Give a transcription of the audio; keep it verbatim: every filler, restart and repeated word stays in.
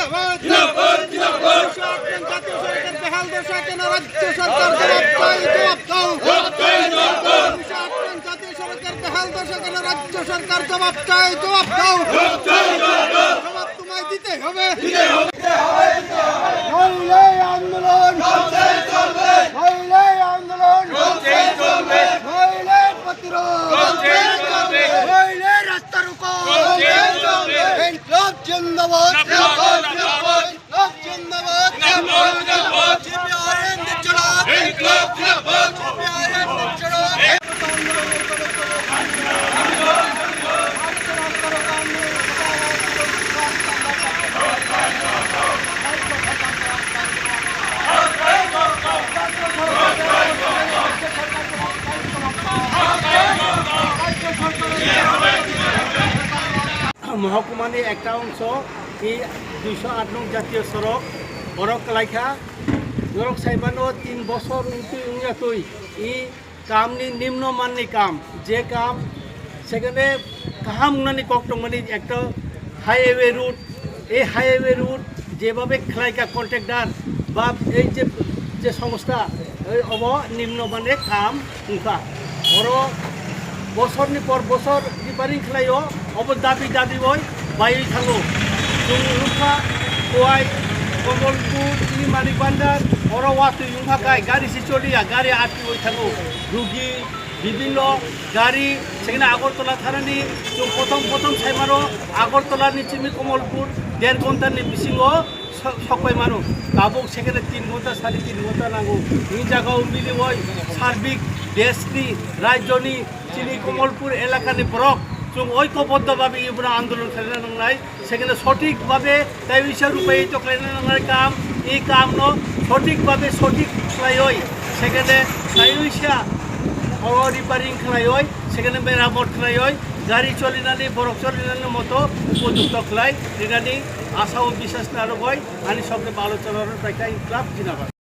জিন্দাবাদ, জিন্দাবাদ। উনিশশো আট নং জাতীয় সড়কের বেহাল দশা কেন রাজ্য সরকার জবাব চাই, জবাব দাও। জবাব চাই, জবাব দাও। উনিশশো আট নং জাতীয় সড়কের বেহাল দশা কেন রাজ্য সরকার জবাব চাই, জবাব দাও। জবাব চাই, জবাব দাও। জবাব তোমায় দিতে হবে। দিতে হবে, দিতে হবে, দিতে হবে। নইলে আন্দোলন চলবে, চলবে। নইলে আন্দোলন চলবে, চলবে। নইলে প্রতিরোধ চলবে, চলবে। নইলে রাস্তা রুকো চলবে, চলবে। ইনকলাব জিন্দাবাদ। জিন্দাবাদ, জিন্দাবাদ। ইনকলাব জিন্দাবাদ। জিন্দাবাদ, জিন্দাবাদ। সিপিআইএম জিন্দাবাদ। ইনকলাব জিন্দাবাদ। সিপিআইএম জিন্দাবাদ। মহকুমানি একটা অংশ, এই দুইশো আট নং জাতীয় সড়ক, বড় কালাইখা, বড় সাইবানো তিন বছর উন্তি উনিয়াতই, এই কামনি নিম্নমাননি কাম, যে কাম সেখানে কাহাম উনানি কক্টমনি একটা হাইওয়ে রুট, এই হাইওয়ে রুট যেভাবে খেলাইকা কন্ট্রাক্টর বা এই যে, যে সংস্থা, এই অব নিম্নমানে কাম ungkha. Oro bosorni por bosor repairing khlaio, obo dabi dabi oi baiwi thango. Chwng wngkha Khowai, Kamalpur, Imani Bandar, oro watwi wngkha kai, gari se choliya, gari atwi oi thango. Rugi, bibinno gari, sekne Agartala thanani, chwng prothom prothom saimano, Agartala ni chimi Kamalpur, der ghonta ni bisingo, so-, sokpai mano. Tabuk sekene tin ghonta, sari tin ghonta nango. Hini jagao milioi sarbik deshni, rajyoni, chini Kamalpur elakani borok chwng oikoboddo babe ibono andolon khlaina nangnai. Sekene sothik babe tai wisa rupai to khlaina nangnai kam, ei kamno sothik babe sothik khlaioi. Sekene tai wisa oro repairing khlaioi, sekene meramot khlaioi, gari cholinani, borok cholinani moto upojukto khlai rinani asa o biswas narwgoi. Ani sokhe balo choror paikha, Inklab Jinabad.